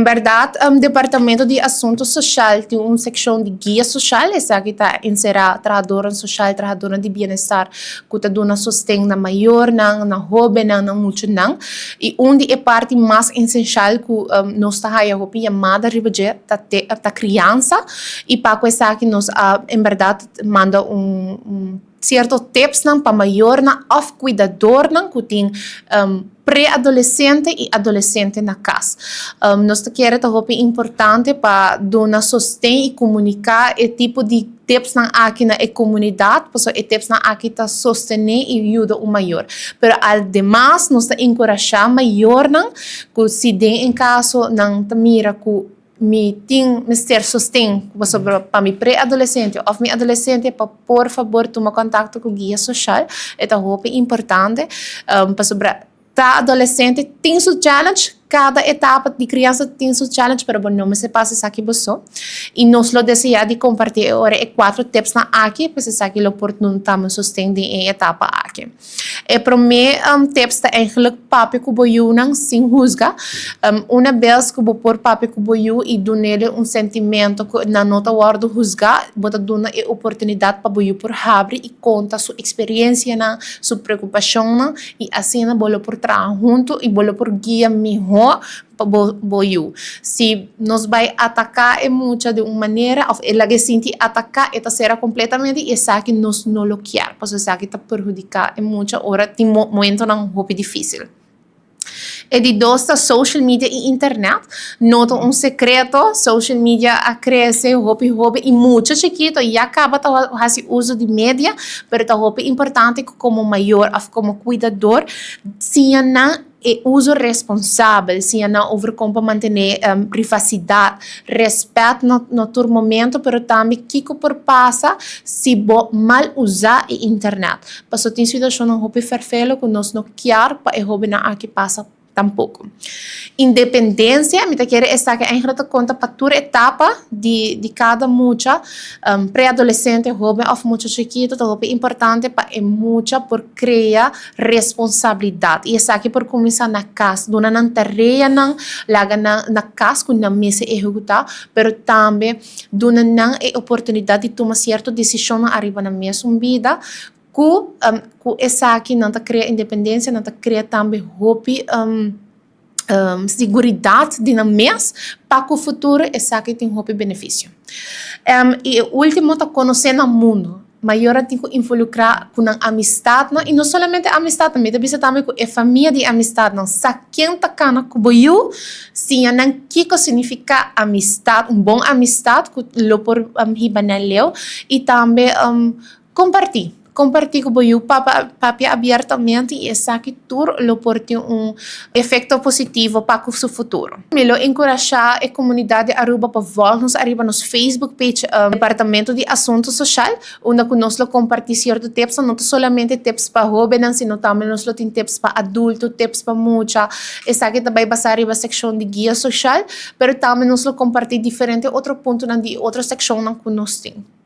Berdad, Departamento di Asunto Social tin un seccion di guia social, esaki ta encera trahadornan social, trahadornan di bienestar cu ta duna sosten na mayornan, na hobennan, na muchanan. Y un di e parti mas esencial cu nos ta haya hopi yamada riba dje ta criansa y pa cu esaki nos a en berdad manda un cierto tipsnan pa mayornan of cuidadornan cu tin preadolescente y adolescente na cas. Nos ta kere ta hopi importante pa duna sosten y comunica e tipo di tipsnan aki na e comunidad, pasobra e tipsnan aki ta sostene y yuda un mayor. Pero ademas nos ta encurasha mayornan cu si den en caso nan ta mira cu mi tin mester sosten pasobra pa mi preadolescente of mi adolescente, pa por fabor tuma contacto cu guia social. E ta hopi importante pasobra ta adolescente tin su challenge, cada etapa di criansa tin su challenge, pero bo no mester pasa esaki bo so. Y nos lo desea di comparti ora e cuatro tipsnan aki, pues esaki lo por duna tambe sosten den e etapa aki. E prome tips ta eigenlijk papia cu bo yiunan sin huzga. Una bes cu bo por papia cu bo yiu y dunele un sentimento cu nan no ta wordo huzga, bo ta duna e oportunidad pa bo yiu por habri y conta su experiencianan, su preocupacionnan, y asina bo lo por traha hunto y bo lo por guia miho pa bo yiu. Si nos bay ataca e mucha di un manera of e laga sinti ataca, e ta cera completamente y esaki nos no lo kier, pasobra esaki ta perhudica e mucha ora tin momentonan hopi dificil. E di dos ta social media y internet. No ta un secreto, social media a crece hopi hopi y mucha chikito ya caba ta haci uso di media, pero ta hopi importante cu como mayor of como cuidador siña nan e uso responsabel, siña nan over con pa mantene privacidad, respet na tur momento, pero tambe kico por pasa si bo mal usa e internet. Paso tin situacionnan hopi ferfelo cu nos no kier pa e hobennan aki pasa tampoco. Independencia, mi ta kere esaki eigenlijk ta conta pa tur etapa di cada mucha, preadolescente, hoben of mucha chikito, ta hopi importante pa e mucha por crea responsabilidad. Y esaki por cuminsa na cas, duna nan tareanan, laga nan na cas cu nan mester ehecuta, pero tambe duna nan e oportunidad di tuma cierto decisionnan ariba nan mesun bida, cu esaki nan ta crea independencia, nan ta crea tambe hopi seguridad di nan mes pa cu futuro esaki tin hopi beneficio. Y e ultimo ta conoce nan mundo. Mayornan tin cu involucra cu nan amistadnan, y no solamente amistadnan, mi ta bisa tambe cu e famia di amistadnan. Sa ken ta cana cu bo yiu, siña nan kico significa amistad, un bon amistad cu lo por hiba nan leu, y tambe comparti. Comparti cu bo yiu, papia abiertamente, y esaki tur lo por tin un efecto positivo pa cu su futuro. Mi lo encurasha e comunidad di Aruba pa volg nos ariba nos Facebook page, Departamento di Asunto Social, unda cu nos lo comparti cierto tips, no solamente tips pa hobennan, sino tambe nos lo tin tips pa adulto, tips pa mucha. Esaki ta bay basa riba seccion di guia social, pero tambe nos lo comparti diferente otro puntonan di otro seccionnan cu nos tin.